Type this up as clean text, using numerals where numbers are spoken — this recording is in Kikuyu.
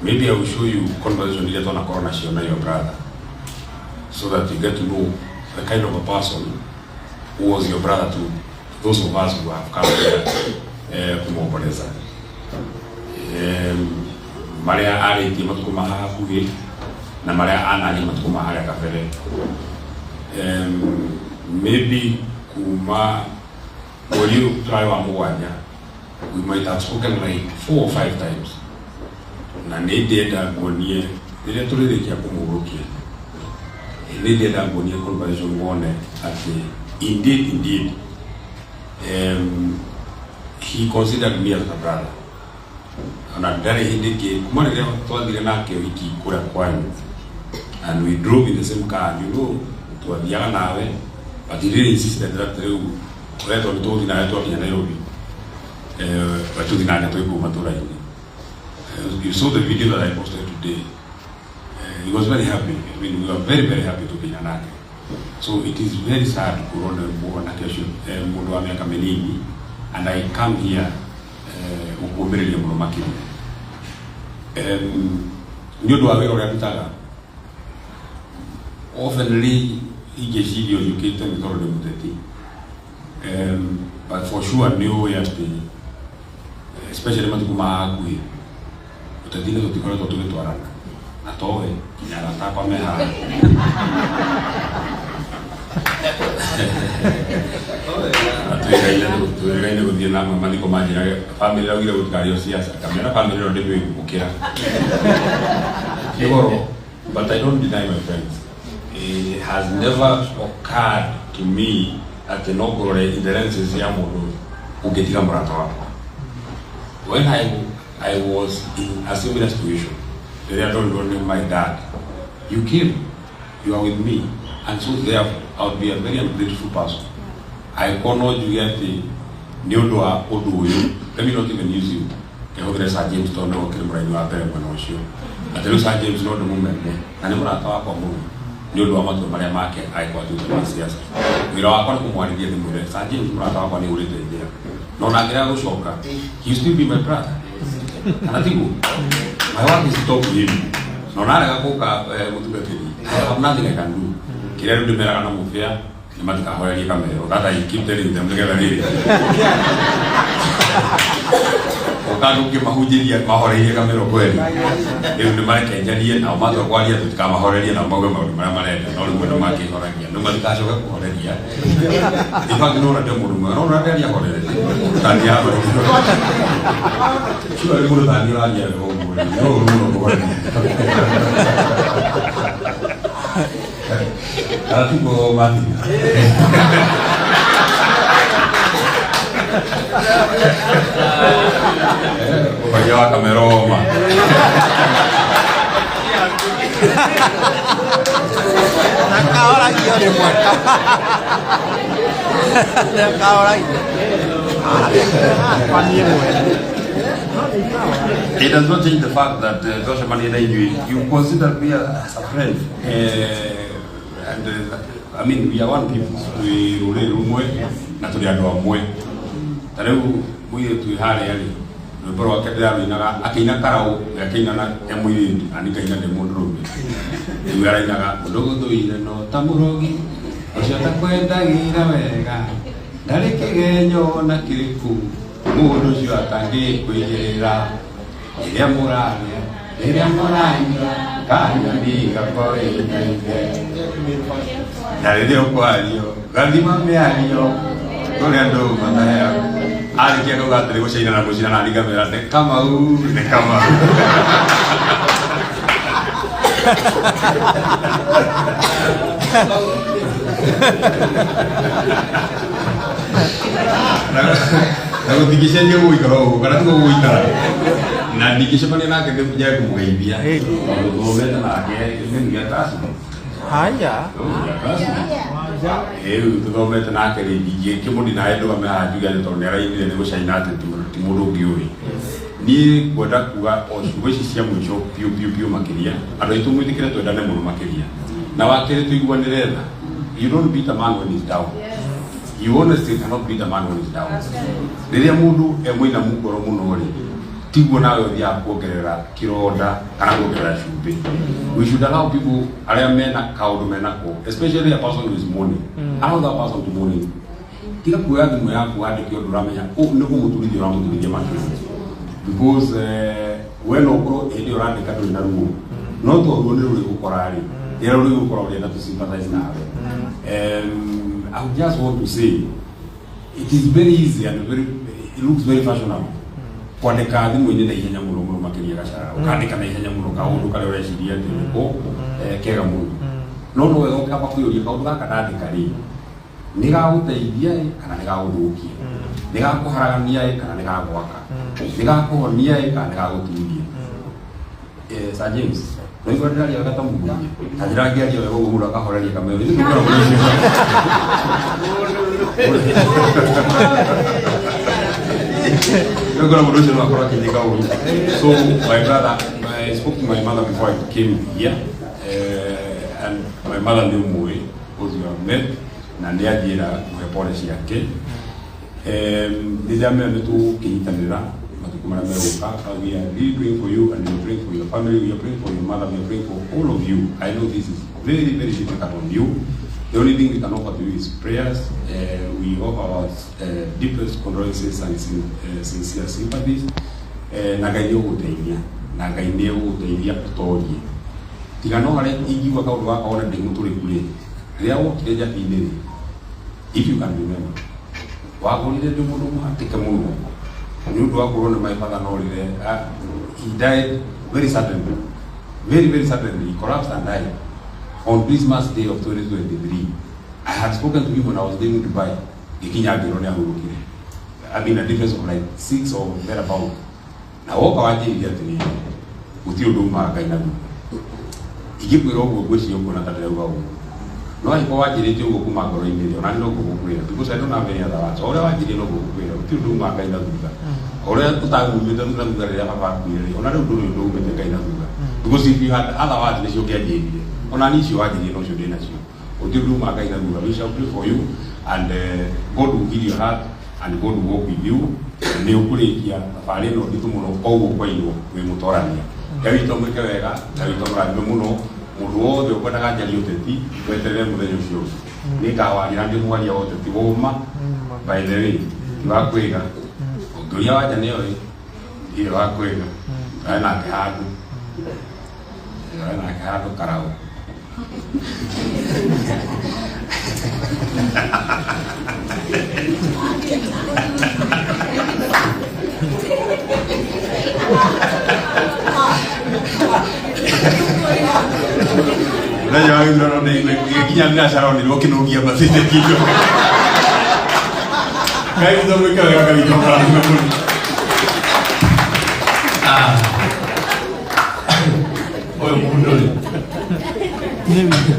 Maybe I will show you conversation iria twanakorwo nacio na your brother so that you get to know the kind of a person who was your brother to those of us who have come here kũmwomboleza. Marĩa arĩtie matukũ ma haha hakuhĩ na marĩa anaria matukũ ma harĩa kabere. Maybe kuma mweri ũyũ tũrarĩ wa mũgwanja, we might have spoken like four or five times, na nĩ ndĩenda nguonie rĩrĩa tũrĩrĩkia kũmũhurũkia, nĩ ndĩenda nguonie conversation wone atĩ indeed, indeed, he considered me as a brother. Ona ndarĩ hĩndĩ ĩngĩ kuma rĩrĩa twathire nake ũhiki kũrĩa kwanyu and we drove in the same car, and twathiaga nawe, but he really insisted that rĩu ũretwo nĩ tũgũthiĩ nawe twakinya Nairobi, we tũthiĩ nake twĩ kũu matũra-inĩ. You saw the video that I posted today. He was very happy. I mean, we were very, very happy tũkinya nake. So it is very sad kũrona mwanake ũcio, mũndũ wa mĩaka mĩnini, and I come here gũkũmĩrĩria mũno makĩria nĩ ũndũ wa wĩra ũrĩa ndutaga. Oftenly ingĩciria njũkĩte nĩ tondũ ndĩ mũteti, but for sure nĩ ũĩ atĩ especially matukũ ma hakuhĩ ũteti-inĩ tũtikoretwo tũgĩtwarana na towe nginya arata akwa me haha twĩrĩgaine gũthiĩ na mathiko manjĩrage bamĩrĩ raugire gũtikario siasa kamera bamĩrĩ ĩno ndĩmĩũĩ gũkĩra igoro. But I don't deny my friends. It has never occurred to me atĩ no ngũrore in the lenses ya mũndũ ũngĩtiga mũrata wakwa. When I was in a similar situation, rĩrĩa ndonirwo nĩ my dad, you came, you are with me, and so therefore I would be a very ungrateful person angĩkorwo no njuge atĩ nĩ ũndũ wa ũndũ ũyũ. Let me not even use you, kehũthĩre Sir James tondũ nĩwe ũkĩrĩ mũraini wa mbere mwena ũcio, atĩ rĩu Sir James no ndĩmũmene na nĩ mũrata wakwa mũno nĩ ũndũ wa matua marĩa make angĩkorwo atuĩte ma siasa. Wĩra wakwa nĩ kũmwarĩria ndĩmwĩre, "Sir James, mũrata wakwa nĩ ũrĩte njĩra," no na angĩrega gũcoka, he will still be my brother, kana tiguo? My work is to talk to him, no narega gũka mũtungatĩri, I have nothing I can do. Kĩrĩa rĩu ndĩmeraga na mũbĩa nĩ matikahorerie kamero. That I keep telling them, nĩgetha rĩrĩ ũka ndũngĩmahunjĩria mahoreirie kamero kweli. Rĩu nĩ mareke njarie nao, matua kwaria tũtikamahorerie nao mauge maũndũ marĩa marenda, no rĩmwe nĩ makĩhoragia nĩ matikacoke kũhoreria. In fact, no ndĩ mũndũ mwega, no ndaria horerete tani ahorerie. Sure, mũndũ tani ũraria wega ũguo no ũru mũno kũhoreria. Kana tiguo, Martin? Ũhoria wa kamera oma. Nakaoragio rĩmwe. Nakaoragio. Kwa niĩ mwene. It does not change the fact that twacemania na inyuĩ, you consider me as a friend, and I mean, we are one people, twĩ rũrĩrĩ rũmwe na tũrĩ andũ amwe. Ta rĩu mũirĩtu wĩ harĩa rĩ, rwĩmbo rwake ndĩrarũinaga akĩina karaũ, we akĩina na e mũirĩtu na niĩ ngaina ndĩ mũndũrũme. Rĩu arainaga mũndũ gũthũire no ta mũrogi ũcio takwendagĩra wega, ndarĩ kĩgenyo na kĩrĩkũ mũndũ ũcio atangĩkwĩgĩrĩra, rĩrĩa mũrarĩa, rĩrĩa mũranyua kanyoni gakwa wĩkaite, na rĩrĩa ũkwario gathima mĩario kũrĩ andũ mataheagwo. Arĩkia kuga atĩrĩ gũcaina na gũcina na ngamera nĩ Kamau, nĩ Kamau. Na gũtingĩcenjia gũgũikara ũguo kana tiguo gũgũikara, na ndingĩcemania nake njage kũmũgeithia tondũ thomete nake gĩa classmate. Haya. Rĩu tũthomete nake rĩ, ndingĩkĩmũni nawe ndũgame haha njuge atĩ tondũ nĩarainire nĩ gũcaina atĩ ti mũndũ ũngĩ ũĩ. Niĩ ngwenda kuga o ciugo ici cia mũico biũ biũ biũ makĩria. Andũ aitũ, mwĩtĩkĩre twendane mũno makĩria, na wa kerĩ tũiguanĩre tha. You don't beat a man when he's down. You honestly cannot beat a man when he's down. Rĩrĩa mũndũ e mũinamu ngoro mũno rĩ, Tiguo nawe ũthiaga kuongerera kĩronda kana kuongerera cumbĩ. We should allow people arĩa mena kaũndũ menako, especially a person who is mourning. Allow that person to mourning. Tiga kuoya thimũ yaku wandĩke ũndũ ũramenya nĩ kũmũturithia ũramũturithia makĩria, because we no ũkorwo hĩndĩ ĩyo ũrandĩka ndũrĩ na ruo, no to ruo nĩ rũrĩ gũkora rĩ, rĩrĩa rũrĩ gũkora ũrenda to sympathize nawe. I would just want to say it is very easy and very, it looks very fashionable kwandĩka thimũ-inĩ na ihenya mũno mũno makĩria gacara ũkandĩka na ihenya mũno kaũndũ karĩa ũreciria atĩ nĩko kega mũno, no wega ũkamba kwĩyũria kaũndũ gaka ndandĩka rĩ, nĩ gagũteithia ĩ kana nĩ gagũthũkia, nĩ gakũharagania ĩ kana nĩ gagwaka, nĩ gakũhonia ĩ kana nĩ gagũturia. Sir James, no igua ndĩraria wega ta mũhunjia ta njĩra ngĩaria wega ũguo mũndũ akahoreria kamero ithuĩ tũkoragwo na ũcio. Nĩngora mũndũ ũcio no akorwo akĩnyika ũru. So my brother, I spoke to my mother before I came here, and my mother nĩ ũmũĩ because you have met, na nĩ anjĩra kũhe pole ciake. Nĩ ndamera nĩ tũkĩnyitanĩra matukũ marĩa megũka, but we are really praying for you and we are praying for your family, we are praying for your mother, we are praying for all of you. I know this is very, very difficult on you. The only thing we can offer to you is prayers. We offer our deepest condolences and sincere sympathies. Na Ngai nĩ ũgũteithia, na Ngai nĩ ũgũteithia ũtorie. Tiga no harĩa ingiuga kaũndũ gaka wone ndĩ mũtũrĩku rĩ, rĩrĩa wokire njabi-inĩ rĩ, if you can remember, wagũrire ndĩ mũndũ mũhatĩke mũno nĩ ũndũ wa kũrwo nĩ my father no rĩre. He died very suddenly, very, very suddenly. He collapsed and died on Christmas Day of 2023. I had spoken to him when I was leaving Dubai. Ngĩkinya ngĩrwo nĩ ahurũkire. I mean, a difference of like six or thereabout. Na woka wanjĩrire atĩrĩrĩ, gũtirĩ ũndũ umaga Ngai na thutha. Ingĩkwĩra ũguo ngwĩciria ũkuona ta ndĩrauga ũguo, no angĩkorwo wanjĩrĩte ũguo kuma ngoro-inĩ rĩ, ona niĩ noguo ngũkwĩra, because I don't have any other words. O ũrĩa wanjĩrire noguo ngũkwĩra, gũtirĩ ũndũ umaga Ngai na thutha. O ũrĩa ũtangumĩte na thutha rĩrĩa baba akuire rĩ, ona rĩu ndũrĩ ũndũ umĩte Ngai na thutha, because if you had other words nĩcio ũngĩanjĩrire. Ona niĩ icio wanjĩrire nocio ndĩ nacio. Gũtirĩ ũndũ umaga Ngai na thutha. We shall pray for you and God will heal your heart and God will walk with you. Nĩ ũkũrĩkia thabarĩ ĩno nditũ mũno o ũguo kwairwo wĩ mũtorania. Ngai witũ amwĩke wega, Ngai witũ amũrathime mũno. Mũndũ wothe ũkwendaga njarie ũteti, weterere mũthenya ũcio ũngĩ nĩ ngawaria na ndĩ mwaria wa ũteti woma. By the way, ti wa kwĩga ũngĩũria wanja nĩoĩ ndirĩ wa kwĩga. Ndare nake handũ, ndare nake handũ karaũ. Mũthenya wa gĩthurano nginya biacara onirwo kĩnũngia mbathĩte kindo. Ngai witũ amwĩke wega, Ngai witũ amũrathime mũno. Ũyũ mũndũ rĩ Nĩ witũ.